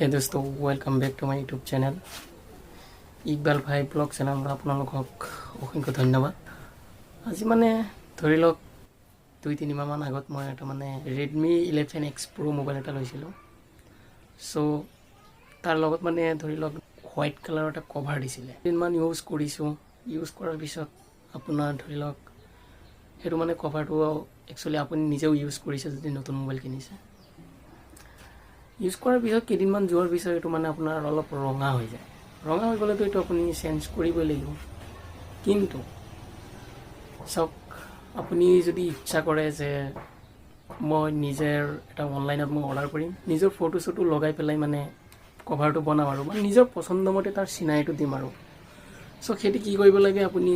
হে দোস্ত, welcome back to my YouTube channel Iqbal ভাই ব্লগ চেনেলত আপোনালোকক অসংখ্য ধন্যবাদ। আজি মানে ধৰি লওক 2-3 মাহমান আগত মই এটা মানে ৰেডমি 11 এক্স প্ৰ' মোবাইল এটা লৈছিলোঁ। চ' তাৰ লগত মানে ধৰি লওক হোৱাইট কালাৰৰ এটা কভাৰ দিছিলে। কেইদিনমান ইউজ কৰিছোঁ। ইউজ কৰাৰ পিছত আপোনাৰ ধৰি লওক সেইটো মানে কভাৰটো একচুৱেলি আপুনি নিজেও ইউজ কৰিছে যদি নতুন মোবাইল কিনিছে, ইউজ কৰাৰ পিছত কেইদিনমান যোৱাৰ পিছত এইটো মানে আপোনাৰ অলপ ৰঙা হৈ যায়। ৰঙা হৈ গ'লেতো এইটো আপুনি চেঞ্জ কৰিবই লাগিব। কিন্তু চাওক, আপুনি যদি ইচ্ছা কৰে যে মই নিজৰ এটা অনলাইনত মই অৰ্ডাৰ কৰিম, নিজৰ ফটো চটো লগাই পেলাই মানে কভাৰটো বনাম আৰু মানে নিজৰ পচন্দ মতে তাৰ চিনাৰীটো দিম আৰু চ' সেইটো কি কৰিব লাগে? আপুনি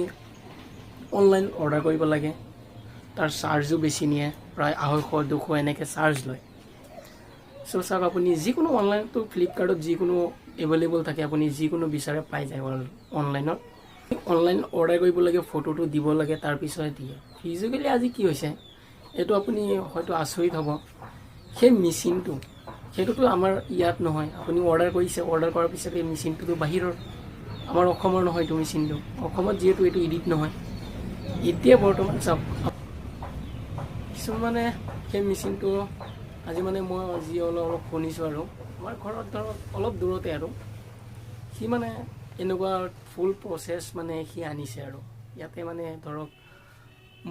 অনলাইন অৰ্ডাৰ কৰিব লাগে। তাৰ চাৰ্জো বেছি নিয়ে, প্ৰায় 250, 200 এনেকৈ চাৰ্জ লয়। চ' চাওক, আপুনি যিকোনো অনলাইনতো, ফ্লিপকাৰ্টত যিকোনো এভেইলেবল থাকে, আপুনি যিকোনো বিচাৰে পাই যায়। অনলাইনত অনলাইন অৰ্ডাৰ কৰিব লাগে, ফটোটো দিব লাগে, তাৰপিছতহে দিয়ে। ফিজিকেলি আজি কি হৈছে, এইটো আপুনি হয়তো আচৰিত হ'ব। সেই মেচিনটো, সেইটোতো আমাৰ ইয়াত নহয়। আপুনি অৰ্ডাৰ কৰিছে, অৰ্ডাৰ কৰাৰ পিছত এই মেচিনটোতো বাহিৰৰ, আমাৰ অসমৰ নহয়। এইটো মেচিনটো অসমত যিহেতু এইটো এডিট নহয়। এতিয়া বৰ্তমান চাওক, কিছুমানে সেই মেচিনটো আজি মানে মই যি অলপ অলপ শুনিছোঁ আৰু আমাৰ ঘৰত ধৰক অলপ দূৰতে আৰু সি মানে এনেকুৱা ফুল প্ৰচেছ মানে সি আনিছে আৰু ইয়াতে মানে ধৰক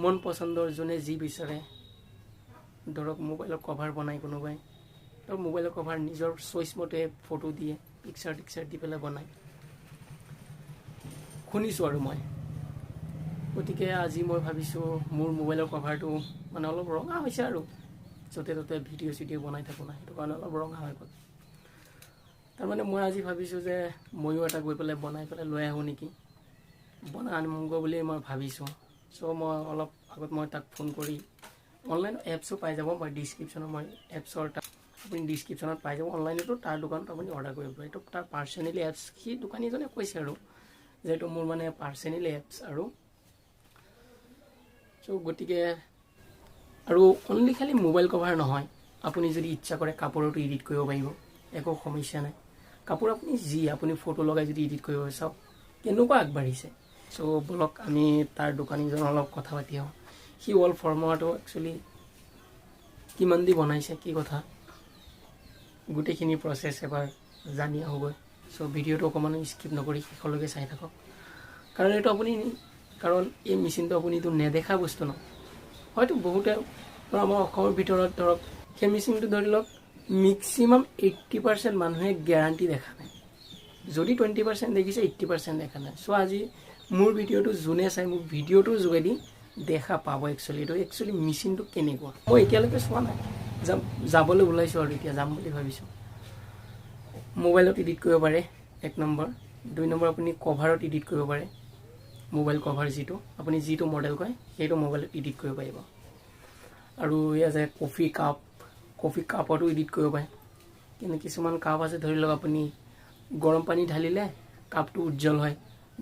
মন পচন্দৰ যোনে যি বিচাৰে, ধৰক মোবাইলৰ কভাৰ বনায় কোনোবাই, ধৰক মোবাইলৰ কভাৰ নিজৰ চইচ মতে ফটো দিয়ে, পিকচাৰ টিকচাৰ দি পেলাই বনায়, শুনিছোঁ আৰু মই। গতিকে আজি মই ভাবিছোঁ মোৰ মোবাইলৰ কভাৰটো মানে অলপ ৰঙা হৈছে আৰু য'তে ত'তে ভিডিঅ' চিডিঅ' বনাই থাকোঁ না, সেইটো কাৰণে অলপ ৰঙা হৈ গ'ল। তাৰমানে মই আজি ভাবিছোঁ যে ময়ো এটা গৈ পেলাই বনাই পেলাই লৈ আহোঁ নেকি, বনাই আনিমগৈ বুলি মই ভাবিছোঁ। চ' মই অলপ আগত মই তাক ফোন কৰি, অনলাইন এপছো পাই যাব, মই ডিছক্ৰিপশ্যনত মই এপছৰ তাত আপুনি ডিছক্ৰিপশ্যনত পাই যাব। অনলাইনতো তাৰ দোকানত আপুনি অৰ্ডাৰ কৰিব পাৰে। এইটো তাৰ পাৰ্চনেলি এপছ, সি দোকানীজনে কৈছে আৰু যে এইটো মোৰ মানে পাৰ্চনেলি এপছ আৰু চ' গতিকে আৰু অনলি খালি মোবাইল কভাৰ নহয়, আপুনি যদি ইচ্ছা কৰে কাপোৰতো এডিট কৰিব পাৰিব, একো সমস্যা নাই। কাপোৰ আপুনি যি আপুনি ফটো লগাই যদি এডিট কৰিব, চাওক কেনেকুৱা আগবাঢ়িছে। চ' ব'লক, আমি তাৰ দোকানীজনৰ অলপ কথা পাতি আহোঁ। সি অল ফৰ্মুলাটো একচুৱেলি কিমান দি বনাইছে, কি কথা, গোটেইখিনি প্ৰচেছ এবাৰ জানি আহোঁগৈ। চ' ভিডিঅ'টো অকণমান স্কিপ নকৰি শেষলৈকে চাই থাকক, কাৰণ এইটো আপুনি কাৰণ এই মেচিনটো আপুনিতো নেদেখা বস্তু ন। হয়তো বহুতে ধৰক আমাৰ অসমৰ ভিতৰত ধৰক সেই মেচিনটো ধৰি লওক মেক্সিমাম 80% মানুহে গেৰাণ্টি দেখা নাই। যদি 20% দেখিছে, 80% দেখা নাই। চ' আজি মোৰ ভিডিঅ'টো যোনে চাই মোৰ ভিডিঅ'টোৰ যোগেদি দেখা পাব একচুৱেলি এইটো একচুৱেলি মেচিনটো কেনেকুৱা। মই এতিয়ালৈকে চোৱা নাই, যাম, যাবলৈ ওলাইছোঁ আৰু এতিয়া যাম বুলি ভাবিছোঁ। মোবাইলত এডিট কৰিব পাৰে এক নম্বৰ, দুই নম্বৰ আপুনি কভাৰত এডিট কৰিব পাৰে। মোবাইল কভাৰ যিটো আপুনি যিটো মডেল কয়, সেইটো মোবাইলত এডিট কৰিব পাৰিব। আৰু এয়া যে কফি কাপ, কফি কাপতো এডিট কৰিব পাৰে। কিন্তু কিছুমান কাপ আছে, ধৰি লওক আপুনি গৰম পানী ঢালিলে কাপটো উজ্জ্বল হয়,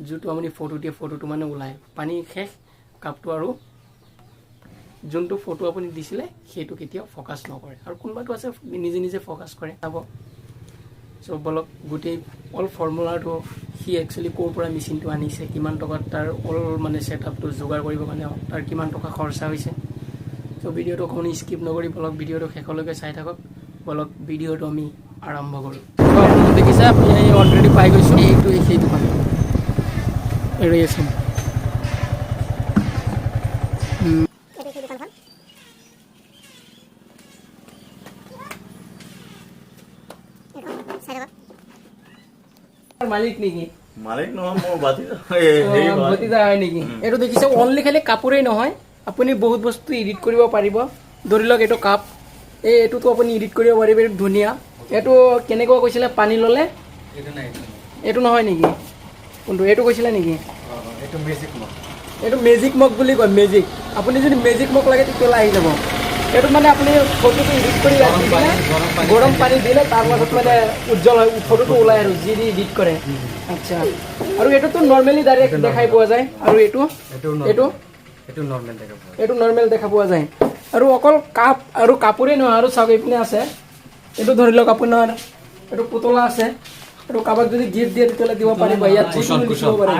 যোনটো আপুনি ফটো দিয়ে ফটোটো মানে ওলায়, পানী শেষ কাপটো আৰু যোনটো ফটো আপুনি দিছিলে সেইটো কেতিয়াও ফ'কাছ নকৰে। আৰু কোনোবাটো আছে নিজে নিজে ফ'কাছ কৰে, চাব। চ' বলক, গোটেই অল ফৰ্মুলাটো সি একচুৱেলি ক'ৰ পৰা মেচিনটো আনিছে, কিমান টকাত তাৰ অল মানে ছেটআপটো যোগাৰ কৰিবৰ কাৰণে তাৰ কিমান টকা খৰচা হৈছে। চ' ভিডিঅ'টো অকণমান স্কিপ নকৰি বলক, ভিডিঅ'টো শেষলৈকে চাই থাকক। বলক, ভিডিঅ'টো আমি আৰম্ভ কৰোঁ। আপোনালোক দেখিছে, আপুনি অলৰেডি পাই গৈছোঁ। এইটো সেই দোকান, এৰি আছোঁ। এইটো সেই দোকানখন। এইখন চাই থাকক। মালিক নেকি? মালিক নহয়, মোৰ ভাতিজা এই হেৰি হয়। ভতিজা হয় নেকি? এইটো দেখিছে, অনলি খালি কাপোৰেই নহয়, আপুনি বহুত বস্তু এডিট কৰিব পাৰিব। ধৰি লওক এইটো কাপ, এই এইটোতো আপুনি এডিট কৰিব পাৰিব। এইটো ধুনীয়া। এইটো কেনেকুৱা কৈছিলে, পানী ল'লে? এইটো নাই, এইটো নাই। এইটো নহয় নেকি? কোনটো, এইটো কৈছিলে নেকি? অঁ, এইটো মেজিক মগ। এইটো মেজিক মগ বুলি কয়, মেজিক। আপুনি যদি মেজিক মগ লাগে তেতিয়াহ'লে আহি যাব। এইটো মানে আপুনি ফটোটো এডিট কৰি ইয়াত দি গৰম পানী, দিলে, গৰম পানী। গৰম পানী দিলে তাৰ পাছত মানে উজ্জ্বল হয়, ফটোটো ওলাই আৰু যি দি এডিট কৰে। আচ্ছা, আৰু এইটোতো নৰ্মেলি ডাইৰেক্ট এইটো দেখাই normal। পোৱা যায়। আৰু এইটো? এইটো এইটো? এইটো নৰ্মেল দেখা পোৱা যায়। এইটো নৰ্মেল দেখা পোৱা যায়। আৰু অকল কাপ আৰু কাপোৰেই নহয়, আৰু চাওক, এইপিনে আছে। এইটো ধৰি লওক আপোনাৰ এইটো পুতলা আছে, এইটো কাৰোবাক যদি গিফ্ট দিয়ে তেতিয়াহ'লে দিব পাৰিব। ইয়াত কুশন, যিকোনো কুশন। লিখিব পাৰে।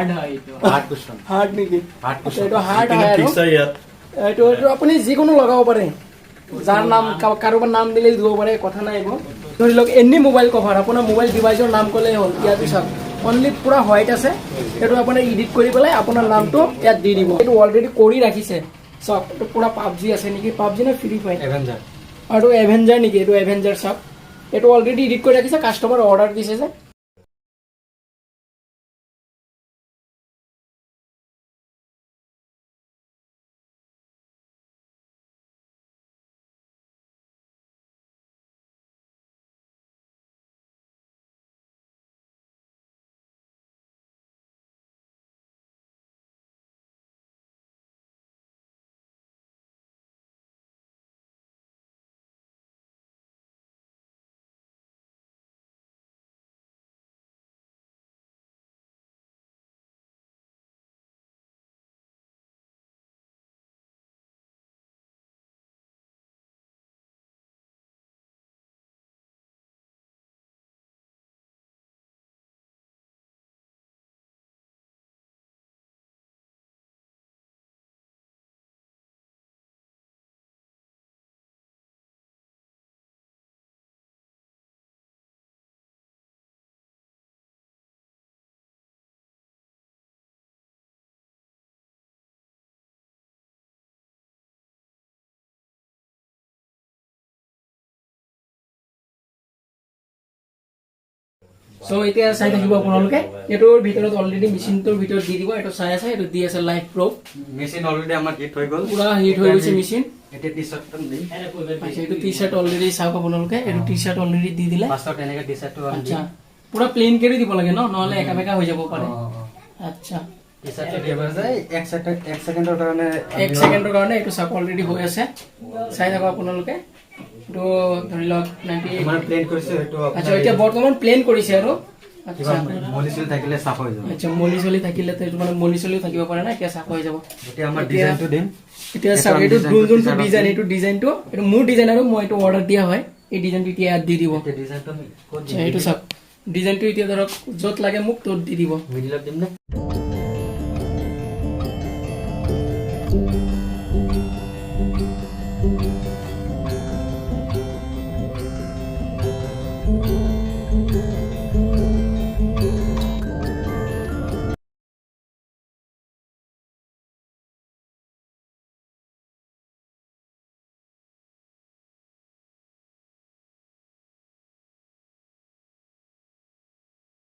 Heart cushion. হাৰ্ট নেকি? হাৰ্ট আচ্ছা, কুশন। এইটো হাৰ্ট হয় আৰু পিকচাৰ ইয়াত। এইটো আপুনি যিকোনো লগাব পাৰে, যাৰ নাম কাৰোবাৰ নাম দিলে দিব পাৰে, কথা নাই একো। ধৰি লওক এনি মোবাইল কভাৰ, আপোনাৰ মোবাইল ডিভাইচৰ নাম ক'লেই হ'ল। ইয়াত চাওক অনলি পূৰা হোৱাইট আছে, সেইটো আপোনাৰ এডিট কৰি পেলাই আপোনাৰ নামটো ইয়াত দি দিব। এইটো অলৰেডি কৰি ৰাখিছে। চাওক এইটো পূৰা পাবজি আছে নেকি, পাবজি নে ফ্ৰী ফায়াৰ? এভেঞ্জাৰ। আৰু এভেঞ্জাৰ নেকি, এইটো এভেঞ্জাৰ। চাওক এইটো অলৰেডি এডিট কৰি ৰাখিছে, কাষ্টমাৰ অৰ্ডাৰ দিছে যে। চ' এতিয়া চাই থাকিব আপোনালোকে, এইটোৰ ভিতৰত অলৰেডি মেচিনটোৰ ভিতৰত দি দিব। এইটো চাই আছে, এইটো দি আছে লাইভ প্ৰুফ। মেচিন অলৰেডি আমাৰ হিট হৈ গ'ল। পুৰা হিট হৈ গৈছে মেচিন। এতিয়া টি চাৰ্টটো দিম। আচ্ছা, এইটো টি চাৰ্ট অলৰেডি চাওক আপোনালোকে, এইটো টি চাৰ্ট অলৰেডি দি দিলে। ফাৰ্ষ্টত এনেকে টি চাৰ্টটো আমি আচ্ছা, দিম। পুৰা প্লেইন কৰি দিব লাগে ন, নহ'লে একা বেকা হৈ যাব পাৰে। আচ্ছা। টি চাৰ্টটো দিয়া পাছত এক ছেকেণ্ড, এক ছেকেণ্ডৰ কাৰণে। এক ছেকেণ্ডৰ কাৰণে। এইটো চাওক অলৰেডি হৈ আছে, চাই থাকক আপোনালোকে। এইটো ধৰি লওক 90। মানে প্লেন কৰিছো সেইটো। আচ্ছা, এতিয়া বৰ্তমান প্লেন কৰিছে আৰু। কিবা আচ্ছা। মলি চলি থাকিলে চাফা হৈ যাব। আচ্ছা, মলি চলি থাকিলে তো এইটো মানে মলি চলিও থাকিব পাৰে না, এতিয়া চাফা হৈ যাব। এতিয়া আমাৰ ডিজাইনটো দিম। এতিয়া এইটো চাওক আমি এইটো ডিজাইনটো যোনটো t-shirt design দিম। এইটো ডিজাইনটো, এইটো মোৰ ডিজাইন আৰু মই এইটো অৰ্ডাৰ দিয়া হয়। এই ডিজাইনটো এতিয়া ইয়াত দি দিব। এতিয়া ডিজাইনটো আমি ক'ত আচ্ছা, দিম? এইটো চাওক ডিজাইনটো এতিয়া ধৰক য'ত লাগে মোক ত'ত দি দিব। মিডিলত দিম নে?